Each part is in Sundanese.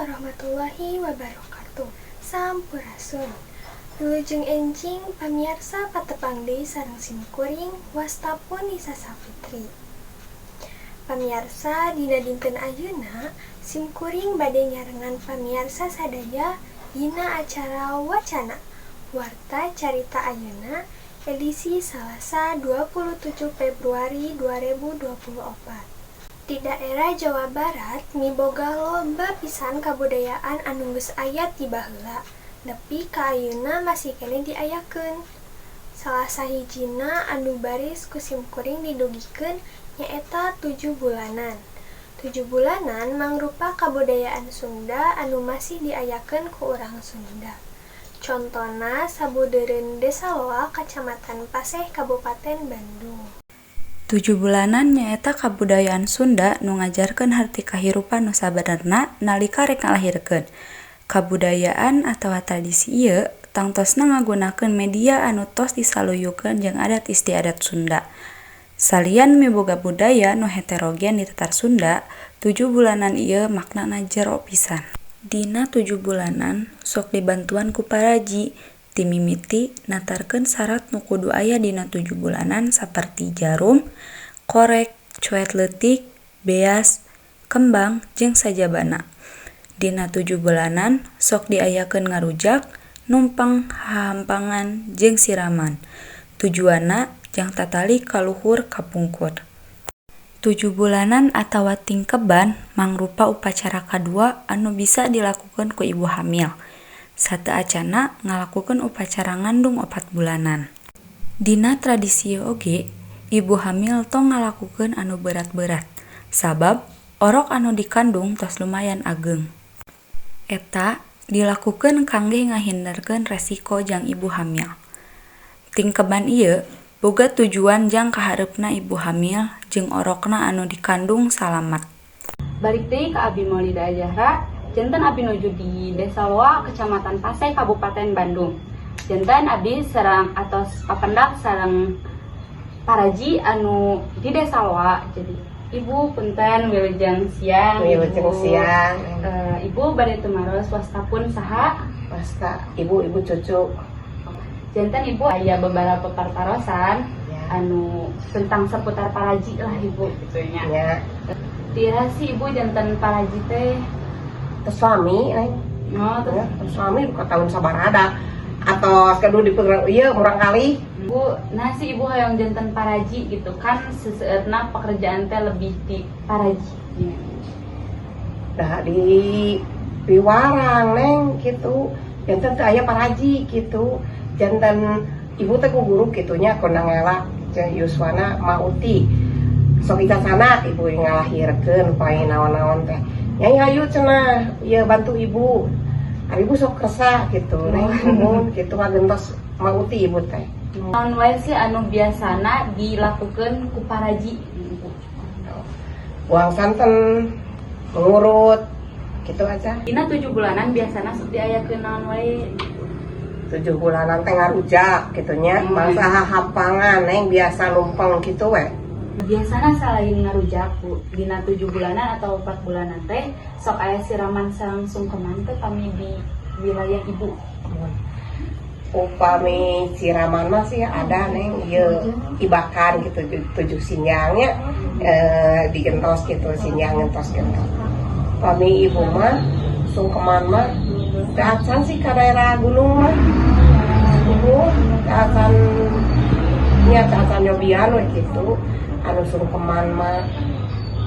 Warahmatullahi wabarakatuh. Sampurasun. Wilujeng enjing pamiarsa, patepang deui sareng simkuring, wasta pun Nisa Safitri. Pamiarsa, dina dinten ayeuna simkuring bade nyarengan pamiarsa sadaya dina acara Wacana Warta Carita Ayeuna edisi Salasa 27 Februari 2024. Di daerah Jawa Barat miboga loba pisan kabudayaan anu geus aya ti baheula nepi ka ayeuna masih keneh diayakeun. Salah sahijina anu baris ku simkuring didugikeun nyaeta tujuh bulanan. Tujuh bulanan mangrupa kabudayaan Sunda anu masih diayakeun ku urang Sunda. Contona sabudeureun Desa Loa, Kacamatan Paseh, Kabupaten Bandung. Tujuh bulanan nyaeta kabudayaan Sunda nu ngajarkeun harti kahirupan nu sabenerna nalika rek ngalahirkeun. Kabudayaan atawa tradisi ieu tangtosna ngagunakeun media anu tos disaluyukeun jeung adat istiadat Sunda. Salian miboga budaya nu heterogen di Tatar Sunda, tujuh bulanan ieu maknana jero pisan. Dina tujuh bulanan sok dibantuan ku paraji ti mimiti natarkeun sarat nu kudu aya dina tujuh bulanan saperti jarum, korek, coet leutik, beas, kembang jeung sajabana. Dina tujuh bulanan sok diayakeun ngarujak, numpeng, hahampangan jeung siraman. Tujuanna jang tatali kaluhur kapungkur. Tujuh bulanan atawa tingkeban mangrupa upacara kadua anu bisa dilakukeun ku ibu hamil sateuacanna ngalakukeun upacara ngandung opat bulanan. Dina tradisi ieu oge, ibu hamil tong ngalakukeun anu berat-berat sabab orok anu dikandung tos lumayan ageng. Eta dilakukeun kangge ngahindarkeun resiko jang ibu hamil. Tingkeban ieu boga tujuan jang kahareupna ibu hamil jeung orokna anu dikandung salamat. Balik deui ka Abi Maulida Zahra, janten abi nuju di Desa Loa, Kecamatan Paseh, Kabupaten Bandung. Janten abi sareng atos papendak sareng paraji anu di Desa Loa. Jadi, Ibu, punten, wilujeng siang. Wilujeng Ibu. Siang. Ibu bade tumaros, wasta pun saha? Wasta Ibu, Ibu Cucu. Janten Ibu aya beberapa partarosan anu tentang seputar paraji lah, Ibu, gitu nya. Ya. Ti iraha sih Ibu janten paraji teh? Terus suami, Neng. Oh, terus? Ya, terus suami ke tahun sabarada atau kudu dipegang iya kurang kali. Bu, nah si Ibu hoyong janten paraji gitu kan, seseueurna pekerjaan teh lebih di paraji. Ya. Dah di piwarang, Neng, gitu. Janten teu aya paraji gitu. Janten ibu teh ku guru kitu nya ku ngelak jeung yuswana mauti. Sok sanak ibu ngalahirkeun poe naon-naon teh. Nyai, hayu cenah, ieu bantu ibu. Ari ibu sok resah gitu, Neng, nuhun gitu ngagentos mauti ibu teh. Naon wae sih anu biasana dilakukan ku paraji, Ibu? Buang santen, mengurut, gitu aja. Dina tujuh bulanan biasana sok diayakeun naon wae? 7 bulanan teh ngarujak gitu nya, mangsa hahampangan, Neng, biasa numpeng gitu we. Biasana selain ngarujak, Bu, dina 7 bulanan atau 4 bulanan teh sok aya siraman sareng sungkeman teh pami di wilayah Ibu? Upami siraman mah sih ada, Neng, ieu ibakan gitu, tujuh sinjangnya digentos gitu, sinjang gentos gentos. Pami ibu mah sungkeman mah teu acan sih ka daerah gunung mah. Ibu teu acan nya, teu acan nyobian we gitu anu sungkeman mah.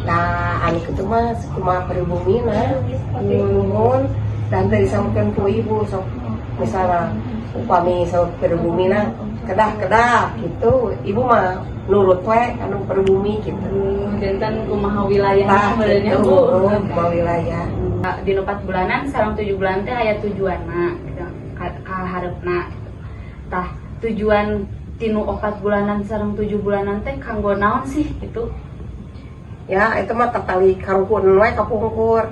Nah, anu kitu mah kumaha pribumina, nuhun, dan teu disamkeun ku ibu. Sok misalnya upami sok pribumina kedah-kedah gitu, ibu mah nurut we anu pribumi gitu. Janten kumaha wilayah Tah sebenarnya, gitu. Bu. Kumaha wilayah. Di 4 bulanan sareng 7 bulan teh aya tujuanna gitu, ka hareupna. Tah, tujuan tinu 4 bulanan sareng 7 bulanan teh kanggo naon sih gitu? Ya, itu mah tatali karuhun we kapungkur.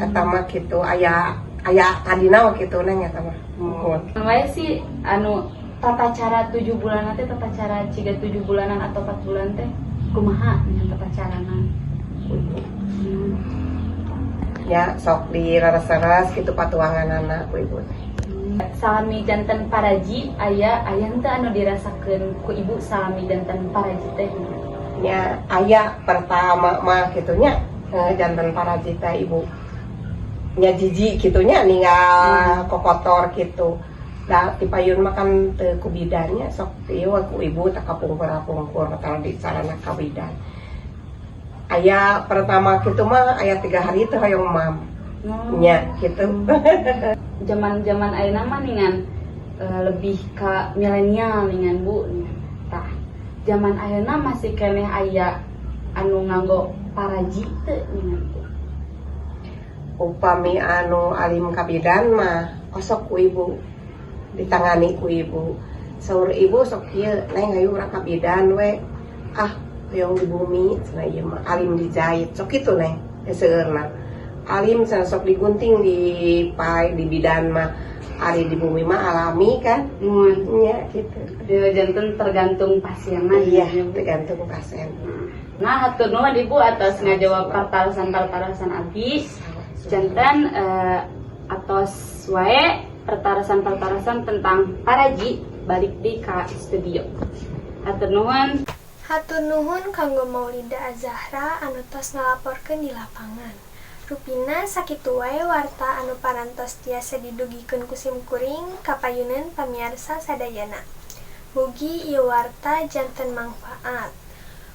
Eta mah gitu, aya aya tadina gitu, Neng, eta mah. Nuhun. Wae sih anu tata cara 7 bulanan teh, tata cara ciga 7 bulanan atau 4 bulan teh kumaha nya tata carana? Ya sok direres-reres gitu patuanganana ku ibu teh. Salami janten paraji, aya aya henteu anu dirasakeun ku ibu salami janten paraji teh? Nya, aya. Pertama mah gitu nya, janten paraji teh ibu nya jijik gitu nya, ninggal kokotor gitu. Da ti payun mah kan teu ku bidannya, sok ieu ku ibu teh kapungkur-kapungkur kalau di sarana ka bidan. Aya pertama gitu mah aya 3 hari teh hoyong mam. Nya gitu. Zaman-zaman ayeuna mah ningan lebih ke milenial ningan, Bu. Tah, zaman ayeuna masih keneh aya anu nganggo paraji teu ningan, Bu? Upami anu alim kabidan mah osok ku ibu ditangani ku ibu. Saur ibu sok kieu, "Neng, hayu urang ka bidan we." "Ah, hoyong di bumi," cenah, "ieu mah alim dijahit." Sok kitu, Neng. Seueurna alim cenah sok digunting di pai di bidan mah, ari di bumi mah alami kan. Muhun. Nya gitu. Ya, janten tergantung pasienna. Iya. Ya, Bu. Tergantung pasien. Nah, hatur nuhun Ibu atas ngajawab pertarosan-pertarosan abi. Janten atos wae pertarosan-pertarosan tentang paraji, balik di ka studio. Hatur nuhun. Hatur nuhun kanggo Maulida Azahra anu tos ngalaporkeun di lapangan. Rupina sakitu wae warta anu parantos tiasa didugikeun ku simkuring ka payuneun pamiarsa sadayana. Mugi ieu warta janten mangfaat.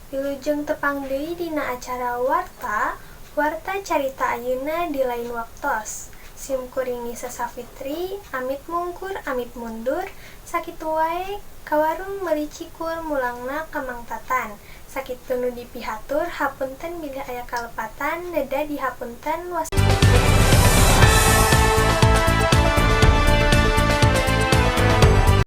Wilujeng tepang deui dina acara warta, Warta Carita Ayeuna di lain waktos. Sim kuring Nisa Safitri, amit mungkur, amit mundur, sakitu wae ka warung meuli cikur mulangna ka Mang Tatan. Sakitu nu dipihatur, hapunten bilih aya kalepatan, neda dihapunten.